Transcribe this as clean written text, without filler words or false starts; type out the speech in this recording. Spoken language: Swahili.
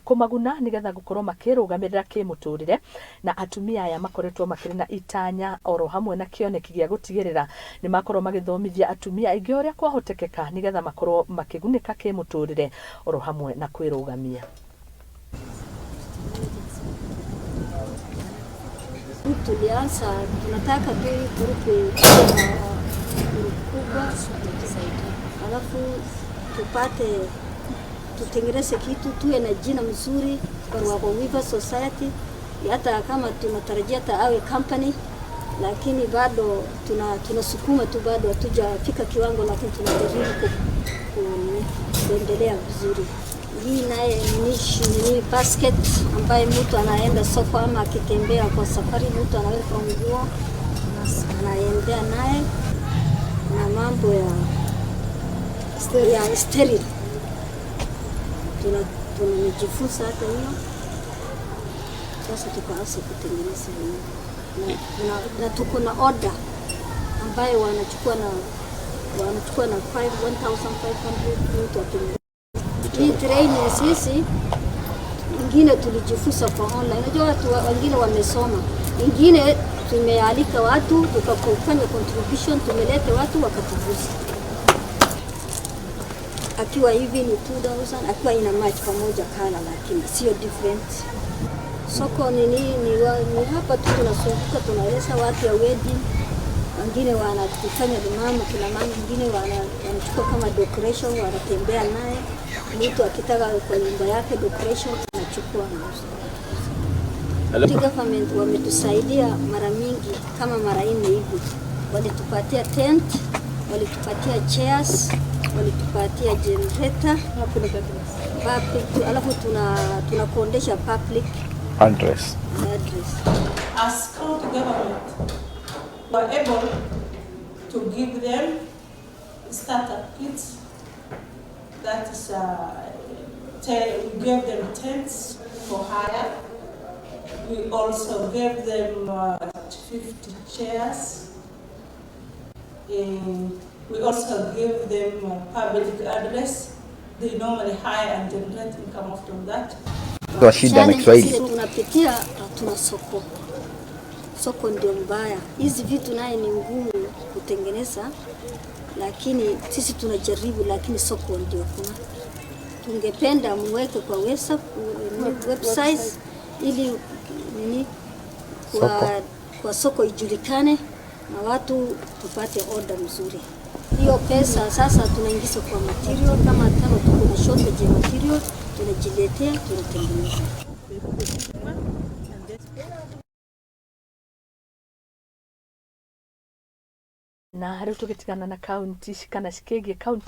Kũmaguna nĩgetha gũkorwo makĩrũgamĩrĩra kĩmũtũrĩre. Na atumia aya makoretwo makĩrĩ na itanya oro hamwe na kĩoneki gĩa gũtigĩrĩra nĩ makorwo magĩthomithia atumia aingĩ ũrĩa kwahotekeka nĩgetha makorwo makĩgunĩka kĩmũtũrĩre oro hamwe na kwĩrũgamia. Tulianza, tunataka tu hii group ikuwe na group kubwa, alafu tupate tutengeneze kitu, tuwe na jina mzuri kwa Barwaqo Weaver Society. Hata kama tunatarajia hata awe company, lakini bado tunasukuma tu, bado hatujafika kiwango, lakini tunajaribu kuendelea vizuri. Hii naye ni basket ambaye mtu anaenda soko ama akitembea kwa safari, mtu anaweka nguo anaendea naye, na mambo ya sterile tunajifunza hata hiyo. Sasa tukaanza kutengeneza hiyo na tuko na order ambayo wanachukua na 1500 mtu atengeneza. Hii training sisi ingine tulijifunza kwa online. Unajua watu wengine wamesoma, ingine tumealika watu tukafanya contribution, tumeleta watu wakatufunza. Akiwa hivi ni 2000, akiwa ina match pamoja color, lakini sio different. Soko ni hapa tu tunazunguka, tunaeleza watu ya wedding, wengine wanatufanya mama, kina mama wengine wanachukua kama decoration, wanatembea naye. Mtu akitaka kwa nyumba yake decoration anachukua, anauza. Government wametusaidia mara mingi, kama mara 4 hivi. Walitupatia tent, walitupatia chairs, walitupatia generator public, alafu tunakodesha public address. Address. As county government, we were able to give them startup kits. That is, we gave them tents for hire. We also gave them 50 chairs. We also gave them a public address. They normally hire and generate income out of that. Kwa shida na Challenge Kiswahili. zile tunapitia, hatuna soko. Soko ndio mbaya. Hizi vitu naye ni ngumu kutengeneza, lakini sisi tunajaribu, lakini soko ndio kuna. Tungependa muweke kwa website ili nini Soko. kwa soko ijulikane na watu tupate order mzuri. Hiyo pesa sasa tunaingiza kwa material, kama kama tuko na shortage ya material tunajiletea, tunatengeneza. Na rĩu tũgĩtigana na kaunti kana cikĩgiĩ kaunti.